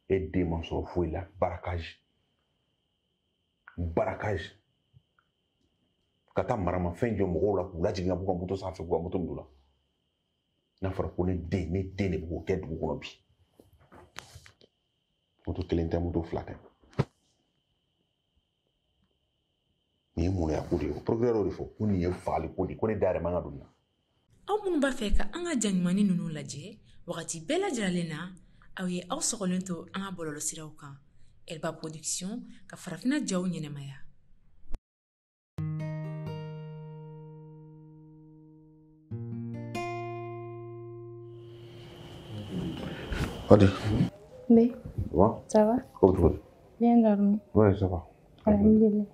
E den ma sɔrɔ foyi la, braquage. Braquage. Ka taa maramafɛn jɔ mɔgɔw la k'u lajigin ka b'u ka moto sanfɛ k'u ka moto minɛ u la. N'a fɔra ko ne den de bɛ k'o kɛ dugu kɔnɔ bi. Moto kelen tɛ, moto fila tɛ. Nin ye maloya ko de ye. Procureur y'o de fɔ ko nin ye fagali ko de ye, ko ne da yɛrɛ man ka don nin na. Aw minnu b'a fɛ ka an ka ja ɲumannin ninnu lajɛ wagati bɛɛ lajɛlen na, aw ye aw sɔgɔlen to an ka bɔlɔlɔsiraw kan. Elba Production ka farafinna jaw ɲɛnamaya. Hadi. Oui. Ça va? Ça va? Comment tu vas? Bien dormi. Oui, ça va. Alhamdulillah.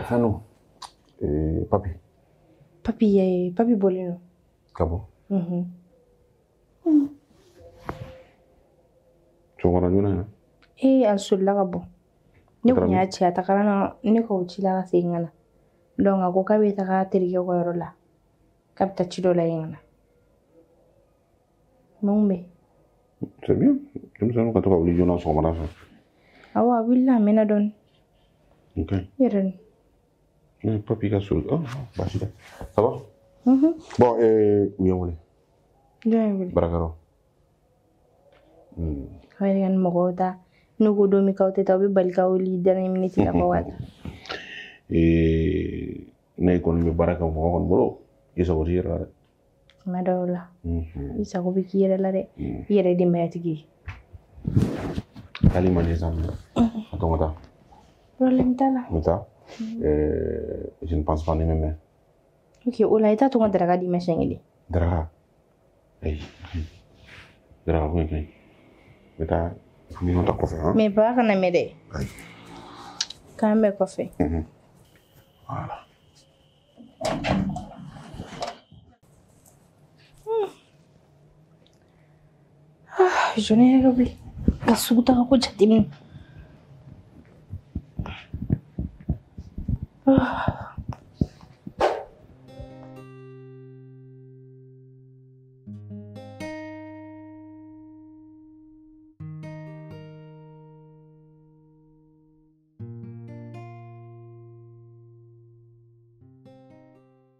Sanou, papi. Papi, papi bolino. Kabo. Mhm. Tu vas voir la Eh, alhamdulillah kabo. Ne kun y'a ci a tagara na ne ka o ci la ka segin ka na. Donc a ko k'a bɛ taga terikɛ ka yɔrɔ la. K'a bɛ taa ci dɔ la yen ka na. Mun bɛ? C'est bien. Denmisɛnninw ka to ka wuli joona sɔgɔmada fɛ. Awɔ, a wulila a mɛnna dɔɔni. Ok. I yɛrɛ dun? Ne papi ka so. Oh, baasi tɛ. Ça va? Mhm. Bon, u ye n wele. Jɔn ye wele? Baarakɛyɔrɔ. Aw yɛrɛ ka nin mɔgɔw ta n'u ko don min k'aw tɛ taa, u bɛ bali ka wuli dernière minute la k'aw ka taa. Ne kɔni bɛ baara kɛ mɔgɔ kɔni bolo, i sago t'i yɛrɛ la dɛ. Kuma dɔw la. I sago bɛ k'i yɛrɛ la dɛ. I yɛrɛ ye denbayatigi ye. Taali man di sisan minɛ. A to n ka taa. Problème t'a la. N bɛ taa. Je ne pense pas ni bɛ mɛn. Ok, o la i t'a to n ka daraka d'i ma siɲɛ kelen. Daraka? Ayi. Daraka ko in ka ɲi. N bɛ taa minɛnw ta kɔfɛ. Han? Mais papa kana mɛn dɛ. Ayi. K'an bɛn kɔfɛ. Voilà. Je n'ai rien oublié. Ka sugu taga ko jateminɛ.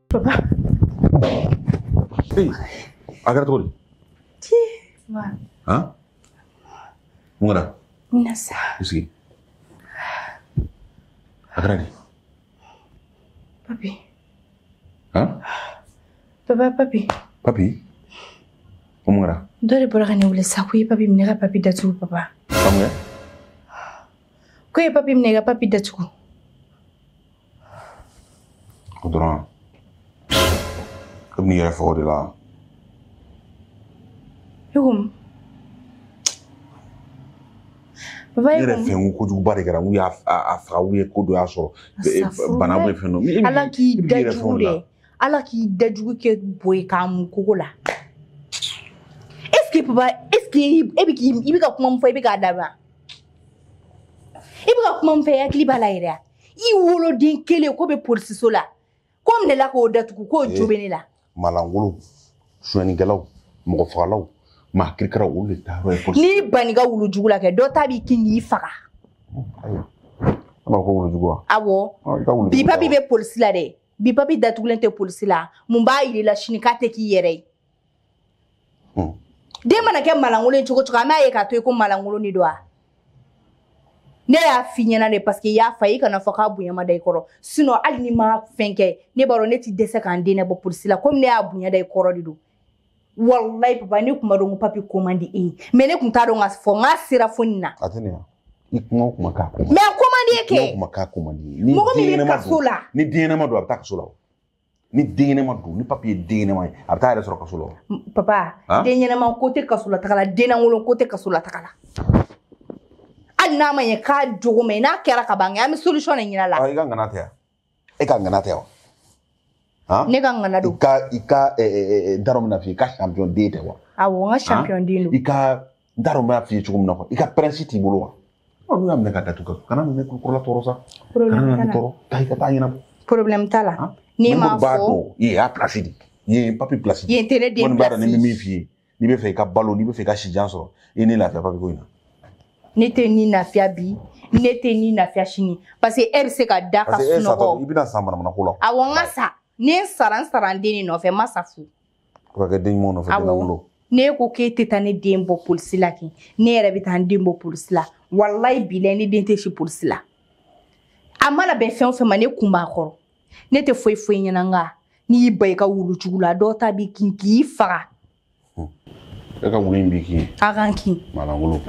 Papa. Hey, a kɛra cogo di? Wa. Han? Mun kɛra? N bɛna sa. I sigi. A kɛra di? Papi. Han? Papa, papi. Papi? Ko mun kɛra? Dɔ de bɔra ka ne wele sa ko i ye papi minɛ ka papi datugu papa. Ka mun kɛ? Ko i ye papi minɛ ka papi datugu. O dɔrɔn. Komi n'i yɛrɛ fɔ o de la. E ko mun? Papa Ne yɛrɛ fɛn ko kojuguba de kɛra, n'u y'a faga ou bien ko dɔ y'a sɔrɔ. Bana ou bien fɛn dɔ. Ala k'i dajugu dɛ. Ala k'i dajugu kɛ bo ye k'a mun kogo la. Est-ce que papa, est-ce que e bɛ k'i i bɛ ka kuma min fɔ i bɛ k'a dabila? I bɛ ka kuma min fɔ i hakili b'a la yɛrɛ wa? I woloden kelen ko bɛ polisiso la. Ko minɛ la k'o datugu k'o jo bɛ ne la. Malangolo, sonyɛnikɛlaw, mɔgɔ fagalaw, maa kirikaraw, olu de taa yɔrɔ ye polisi. N'i banni ka wulu jugu la kɛ, dɔ ta b'i kin k'i faga. Ayiwa, an b'a fɔ ko wulu jugu wa? Awɔ. Bi papi bɛ polisi la dɛ. Bi papi datugulen tɛ polisi la. Mun b'a yir'i la sini k'a tɛ k'i yɛrɛ ye? Den mana kɛ malangolo ye cogo cogo, an b'a ye k'a to yen ko malangolo de don wa? Ne y'a f'i ɲɛna de parce que i y'a fa i kana fɔ k'a bonya ma da i kɔrɔ. Sinon hali ni ma fɛn kɛ, ne b'a dɔn ne ti dɛsɛ k'an den bɔ polisi la komi ne y'a bonya da i kɔrɔ de don. Wallahi papa, ne kun b'a dɔn ko papi ko man di e ye. Mais ne kun t'a dɔn k'a fɔ n k'a sera fo nin na. A tɛ nin ya. I kuma o kuma k'a ko man di. Mais a ko man di e kɛ. Kuma o kuma k'a ko man di. Ni mɔgɔ min bɛ kaso la. Ni den ɲɛnama don a bɛ taa kaso la o. Ni den ɲɛnama don, ni papi ye den ɲɛnama ye, a bɛ taa yɛrɛ sɔrɔ kaso la o. Papa, den ɲɛnama ko tɛ kaso la taga la, den lankolon ko tɛ kaso la taga la. Hali n'a ma ɲɛ k'a jogo ma ɲi, n'a kɛra ka ban an bɛ solution de ɲini a la. I ka ŋana tɛ yan. E ka ŋana tɛ wa? Ne ka ŋana don. I ka n t'a dɔn n bɛna f'i ye, i ka champion den tɛ wa? Awɔ, n ka champion den don. I ka n t'a dɔn n bɛna f'i ye cogo min na quoi. I ka prince t'i bolo wa? N'u y'a minɛ ka datugu, kana na ne kulukɔrɔla tɔɔrɔ sa. Kana na ne tɔɔrɔ. Taa i ka taa ɲɛnabɔ. Problème t'a la. N'i m'a fɔ. Yen y'a place de. Yen papi place. Yen tɛ ne den place. N b'a dɔn ni bɛ min f'i ye. N'i bɛ fɛ i ka balo, n'i bɛ fɛ i ka sijan sɔrɔ, i ni lafiya papi ko in na. Ne tɛ ni lafiya bi, ne tɛ ni lafiya sini, parce que e bɛ se ka da ka sunɔgɔ. I bɛna sa manamana ko la. Awɔ, n ka sa. Ni n sara, n sara n den de nɔfɛ, n ma sa fu. O ka kɛ den ɲuman nɔfɛ, den lankolon. Ne ko k'e tɛ taa ne den bɔ polisi la kɛ, ne yɛrɛ bɛ taa n den bɔ polisi la. Walayi bilayi, ne den tɛ si polisi la. A mana bɛn fɛn o fɛn ma, ne kun b'a kɔrɔ. Ne tɛ foyi foyi ɲɛna, nka n'i y'i ban i ka wulu jugu la, dɔw ta b'i kin k'i faga. E ka wulu in b'i kin. A ka n kin. Malankolon.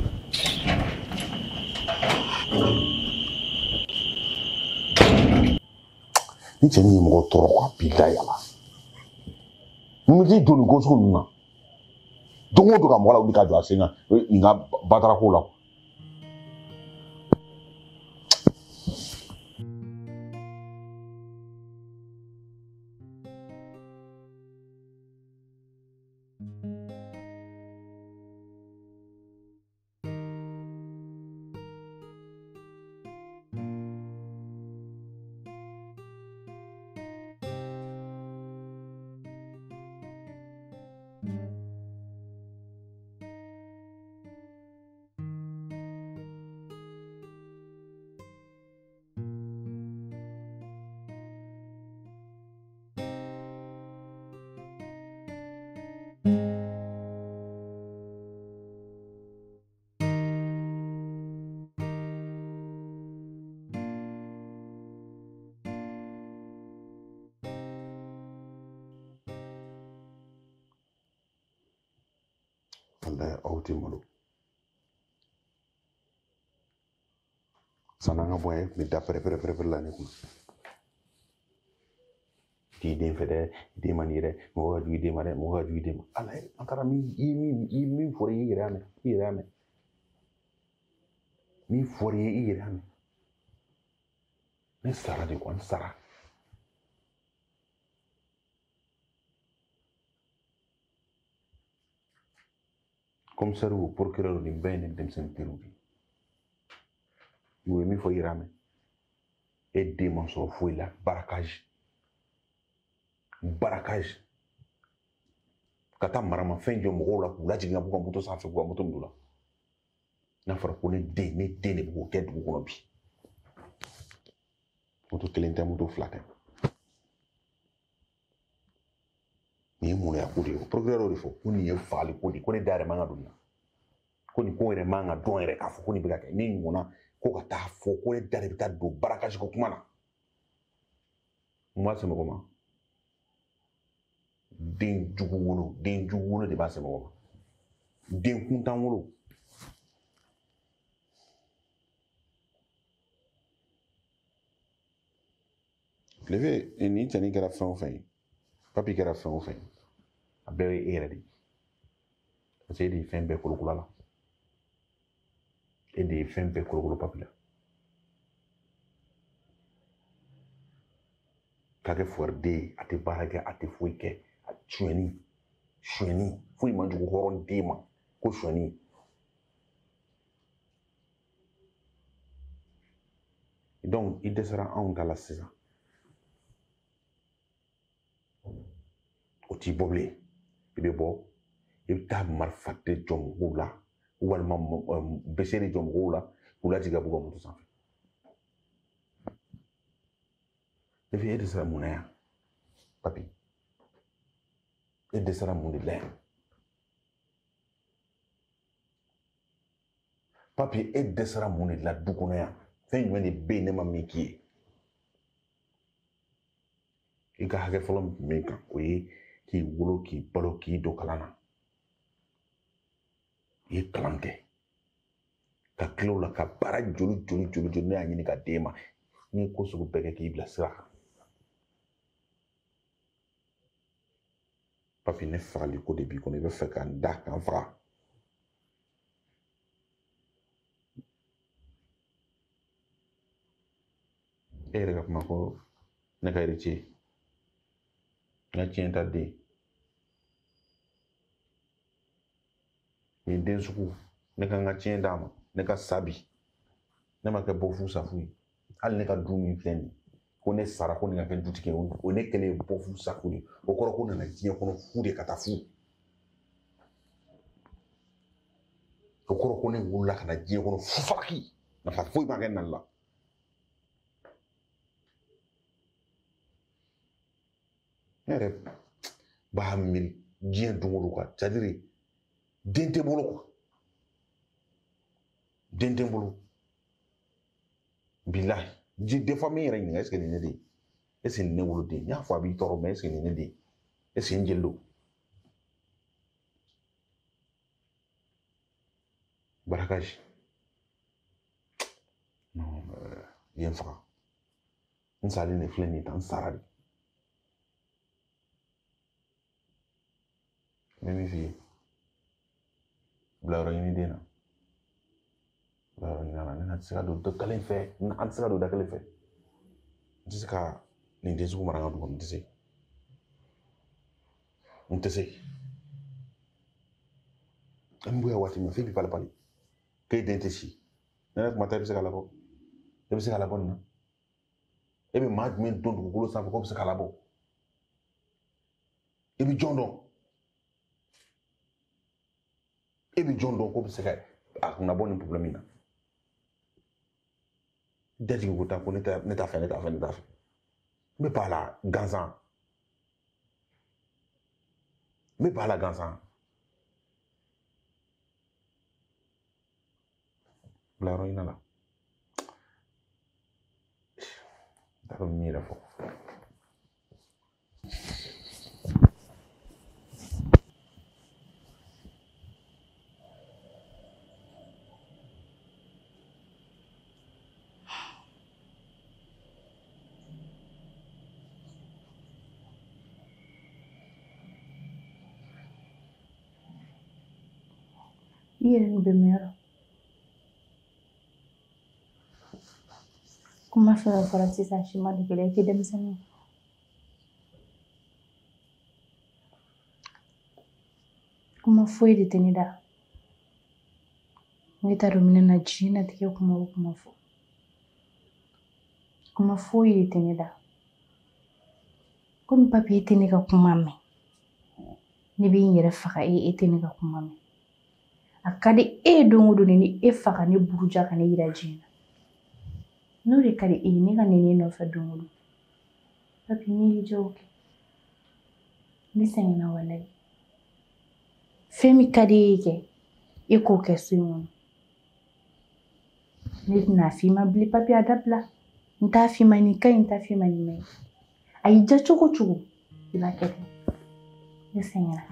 Ni cɛnin ye mɔgɔ tɔɔrɔ quoi, bilayi ala. Mun bɛ k'i don nin ko sugu ninnu na? Don o don ka mɔgɔ lawuli ka jɔ a sen kan nin ka batara ko la. Wallahi aw tɛ malo. San'an ka bɔ yan, e tun bɛ da pɛrɛ pɛrɛ pɛrɛ la ne kunna. K'i den fɛ dɛ, den man di dɛ, mɔgɔ ka jugu i den ma dɛ, mɔgɔ ka jugu i den ma. Ala ye, an taara min i min i min fɔra i ye, i yɛrɛ y'a mɛn, i yɛrɛ y'a mɛn. Min fɔra i ye, i yɛrɛ y'a mɛn. Ne sara de quoi, n sara. Commissaire o procureur nin bɛɛ ye ne denmisɛnnin teriw de ye. U ye min fɔ i yɛrɛ y'a mɛn. E den ma sɔrɔ foyi la, barakage. Barakage. Ka taa maramafɛn jɔ mɔgɔw la k'u lajigin ka b'u ka moto sanfɛ k'u ka moto minɛ u la. N'a fɔra ko ne den de bɛ k'o kɛ dugu kɔnɔ bi. Moto kelen tɛ, moto fila tɛ. Nin ye maloya ko de ye. Procureur y'o de fɔ ko nin ye fagali ko de ye, ko ne da yɛrɛ man ka don nin na. Ko nin ko yɛrɛ man ka dɔn yɛrɛ k'a fɔ ko nin bɛ ka kɛ. Ne ɲɔgɔnna ko ka taa fɔ ko ne da de bɛ taa don barakasi ko kuma na. Mun b'a se mɔgɔ ma? Den jugu wolo, den jugu wolo de b'a se mɔgɔ ma. Den kuntan wolo. Leve, nin cɛnin kɛra fɛn o fɛn ye, papi kɛra fɛn o fɛn ye, a bɛɛ ye e yɛrɛ de ye. Parce que e de ye fɛn bɛɛ kolokolo a la. E de ye fɛn bɛɛ kolokolo papi la. K'a kɛ fugariden ye, a tɛ baara kɛ, a tɛ foyi kɛ. Sonyɛni, sonyɛni, foyi man jugu hɔrɔn den ma ko sonyɛni. Donc i dɛsɛra anw ta la sisan. O t'i bɔ bilen. I bɛ bɔ, i bɛ taa marifa de jɔ mɔgɔw la, walima bese de jɔ mɔgɔw la, k'u lajigin ka b'u ka moto sanfɛ. E dɛsɛra mun na yan, papi? E dɛsɛra mun de la yan? Papi, e dɛsɛra mun de la du kɔnɔ yan? Fɛn jumɛn de bɛ yen ne ma min k'i ye? I ka hakɛ fɔlɔ min tun bɛ n kan, o ye k'i wolo, k'i balo, k'i don kalan na. I ye kalan kɛ, ka tila o la ka baara joli joli joli joli ne y'a ɲini ka d'e ma. N'i ye ko sugu bɛɛ kɛ k'i bila sira kan. Papi, ne fagali ko de b'i kɔnɔ, i bɛ fɛ ka n da ka n faga. E yɛrɛ ka kuma ko ne ka héritier, n ka tiɲɛ ta den. Nin den sugu, ne ka n ka tiɲɛ d'a ma, ne ka sa bi. Ne ma kɛ bɔfu safu ye. Hali ne ka du min filɛ nin ye, ko ne sara ko nin ka kɛ dutigi ye, o ne kɛlen ye bɔfu safu de ye. O kɔrɔ ko nana diɲɛ kɔnɔ fu de ka taa fu. O kɔrɔ ko ne wolola ka na diɲɛ kɔnɔ fufalaki, nafa foyi ma kɛ nali la. Ne yɛrɛ b'a miiri diɲɛ don o don quoi, c'est à dire den tɛ bolo quoi, den tɛ n bolo. Bilahi, des fois n bɛ n yɛrɛ ɲininka, est ce que nin ye ne den ye? Est ce que nin ne woloden? N y'a fɔ a b'i tɔɔrɔ, mais est ce que nin ye ne den ye? Est ce que n jeli don? Barakaji. Non, i ye n faga. N salen de filɛ nin ye tan, n sara de. N bɛ min f'i ye, bilayɔrɔ ɲini den na. Bilayɔrɔ ɲini a la, ne na tɛ se ka don da kelen fɛ, an tɛ se ka don da kelen fɛ. N tɛ se ka nin den sugu mara n ka du kɔnɔ, n tɛ se. N tɛ se. An bɛ bɔ yan waati min na, f'e b'i pali pali. K'e den tɛ si. Ne yɛrɛ kuma tɛ, e bɛ se ka labɔ. E bɛ se ka labɔ nin na. E bɛ maa jumɛn dɔn dugukolo sanfɛ k'o bɛ se ka labɔ? E bɛ jɔn dɔn? E bɛ jɔn dɔn k'o bɛ se ka a kunnabɔ nin problème in na? Dajigi ko taa ko ne t'a fɛ, ne t'a fɛ, ne t'a fɛ. N bɛ ba la gansan. N bɛ ba la gansan. Bilayɔrɔ ɲini la. N t'a dɔn min yɛrɛ fɔ. I yɛrɛ ni bɛ mɛn yɔrɔ. Kuma fɛn fɛn fɔra sisan si ma dogo i la, i tɛ denmisɛnnin ye. Kuma foyi de tɛ ne da. Ne t'a dɔn n bɛna diɲɛlatigɛ kuma o kuma fɔ. Kuma foyi de tɛ ne da. Komi papi e tɛ ne ka kuma mɛn. Ne bɛ n yɛrɛ faga e tɛ ne ka kuma mɛn. A ka di e ye don o don ni e fa ka ne buruja ka ne yira diɲɛ na. N'o de ka di e ye, ne ka nɛni e nɔfɛ don o don. Papi n'i y'i diya o kɛ. Ne sɛgɛnna walayi. Fɛn min ka di e ye kɛ, e k'o kɛ so in kɔnɔ. Ne tɛna f'i ma bilen papi a dabila. N t'a f'i ma nin ka ɲi, n t'a f'i ma nin man ɲi. A y'i diya cogo o cogo, i b'a kɛ ten. Ne sɛgɛnna.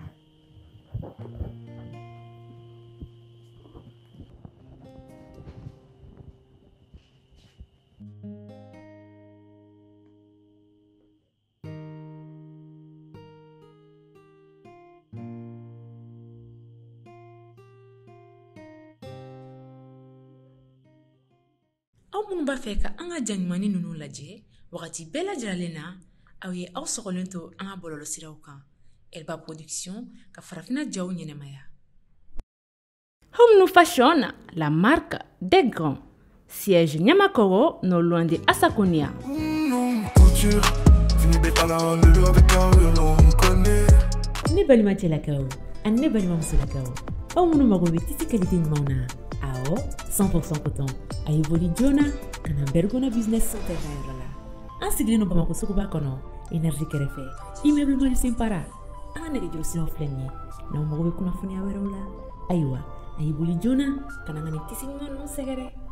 Aw minnu b'a fɛ ka an ka ja ɲumannin ninnu lajɛ wagati bɛɛ lajɛlen na, aw ye aw sɔgɔlen to an ka bɔlɔlɔsiraw kan. Elba Production ka farafinna jaw ɲɛnɛmaya. Home New Fashion, la marque des grands. Siège Niamakoro, non loin de Assakonia. Ne balima cɛlakaw ani ne balima musolakaw, aw minnu mago bɛ tisi qualité ɲumanw na, awɔ 100% coton, a ye boli joona ka na Bergona Business Center ka yɔrɔ la. An sigilen don Bamakɔ suguba kɔnɔ, énergie kɛrɛfɛ, immeuble Marie Para. An ka nɛgɛjuru siraw filɛ nin ye, n'aw mago bɛ kunnafoniya wɛrɛw la, ayiwa a ye boli joona ka na an ka nin tisi ɲuman ninnu sɛgɛrɛ.